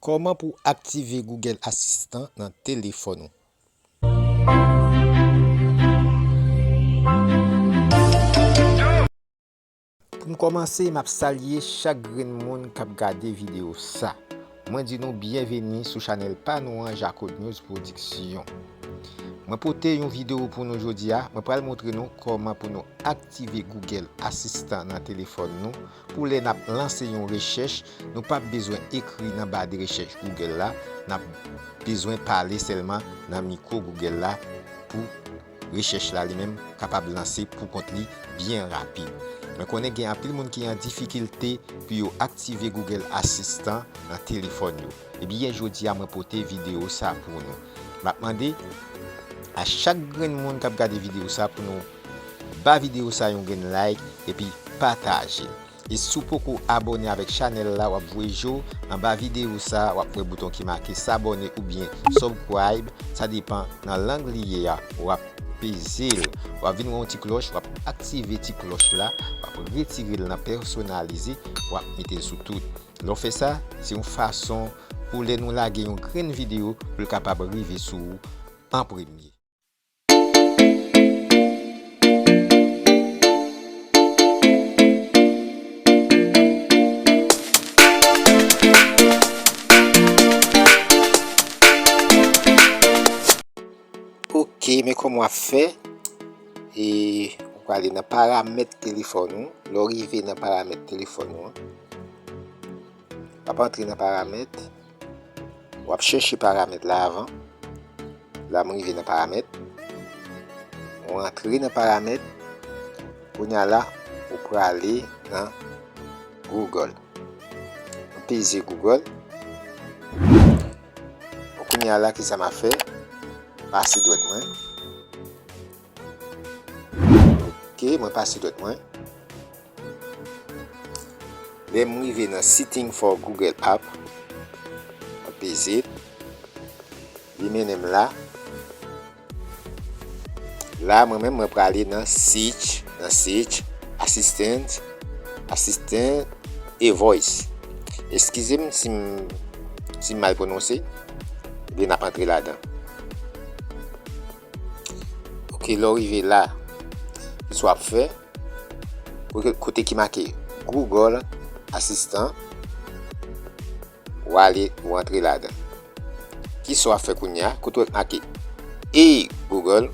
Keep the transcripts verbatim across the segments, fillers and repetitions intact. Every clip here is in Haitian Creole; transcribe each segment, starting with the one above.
Kòman pou aktive Google Assistant nan telefòn ou? Pou n kòmanse, m ap salye chak grenn moun k ap gade videyo sa. Mwen di nou byenveni sou chanèl pa nou an, Jacod News Production. Mwen pote yon videyo pou nou jodi a. Mwen pral montre nou kòman pou nou aktive Google Assistant nan telefòn nou. Pou lè n ap lanse yon rechèch, nou p ap bezwen ekri nan ba de rechèch Google la, n ap bezwen pale sèlman nan mikwo Google la pou rechèch la li menm kapab lanse pou kont li byen rapid. Mwen konnen gen anpil moun ki an difikilte pou yo aktive Google Assistant nan telefòn yo. Ebyen, jodi a mwen pote videyo sa pou nou. M ap mande a chak grenn moun k ap gade videyo sa pou nou ba videyo sa yon grenn like epi pataje l. E si w poko abòne avèk chanèl la, w ap voye je w anba videyo sa, w ap wè bouton ki make s'abonner oubyen subscribe, sa depann nan lang li ye a, w ap peze l. W ap vin wè yon ti klòch, w ap aktive ti klòch la, w ap retire l nan pèsonalize, w ap mete l sou tout. Lè w fè sa, se yon fason pou lè nou lage yon grenn videyo, pou l kapab rive sou ou an premye. Ok, men kòman w ap fè. E ou prale nan paramèt telefòn ou. Lè w rive nan paramèt telefòn ou an, w ap antre nan paramèt. W ap chèche paramèt la avan. La, m rive nan paramèt. Ou antre nan paramèt. Kounye a la, ou prale nan Google. M peze Google. Bon, kounye a la, kisa m ap fè? Pase dwèt mwen. Ok, mwen pase dwèt mwen. Lè m rive nan Setting for Google App, mwen peze l. Li mennen m la. La, mwen menm, mwen prale nan Search, nan Search, Assistant, Assistant e Voice. Eskize m si m, si m mal pwononse, ebyen n ap antre ladan. Ok, lè w rive la, kisa w ap fè? Kote, kote ki make Google Assistant, w ale, w antre ladan. Kisa w ap fè kounye a? Kote w wè k make Hey Google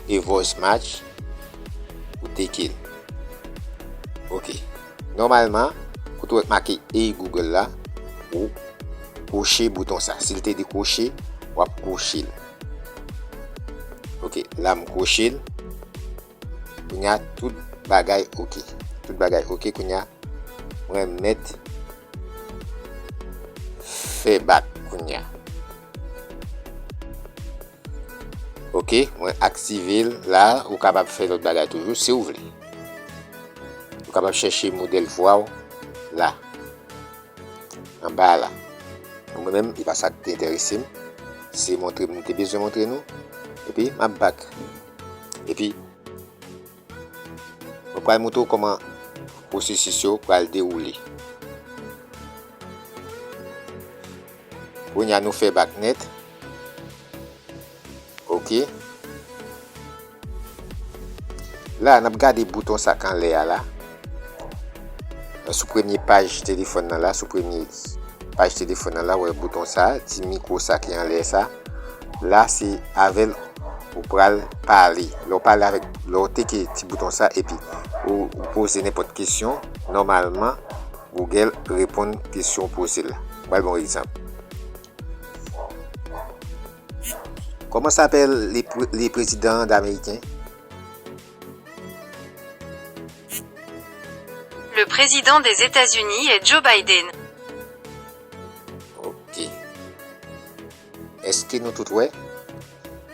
e Voice Match, ou teke l. Ok. Nòmalman, kote w wè k make Hey Google la, ou kwoche bouton sa. Si l te dekwoche, w ap kwoche l. Ok, la m kwoche l. Kounye a, tout bagay ok. Tout bagay ok, kounye a, mwen mèt fè bak kounye a. Ok, mwen aktive l la, ou kapab fè lòt bagay toujou si w vle. Ou kapab chèche modèl vwa w la. Anba la. Mwen menm, e pa sa k te enterese m. Se montre m te bezwen montre nou. Epi, m ap bak. Epi, mwen pral montre w kòman pwosesis yo pral dewoule. Kounye a, nou fè bak nèt. Ok. La, n ap gade bouton sa k anlè a la. Sou premye paj telefòn nan la, sou premye paj telefòn nan la, w wè bouton sa, ti mikwo sa ki anlè sa. La, se avè l ou pral pale. Lè w pale avèk, lè w teke ti bouton sa, epi ou, ou poze nenpòt kesyon, nòmalman, Google reponn kesyon w poze l la. M pral ba w yon egzanp. Comment s'appelle le, pr- le président américain? Le président des États-Unis est Joe Biden. Ok. Èske nou tout wè?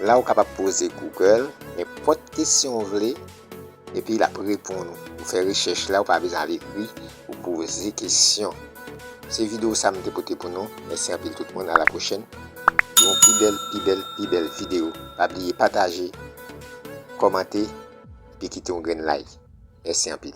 La, ou kapab poze Google nenpòt kesyon w vle. Epi l ap reponn ou. Ou fè rechèch la, ou pa bezwen al ekri, ou poze kesyon. Se videyo sa m te pote pou nou. Mèsi anpil tout moun. A la pwochèn. Yon pi bèl, pi bèl, pi bèl videyo. Pa bliye pataje, kòmante, epi kite yon grenn like. Mèsi anpil.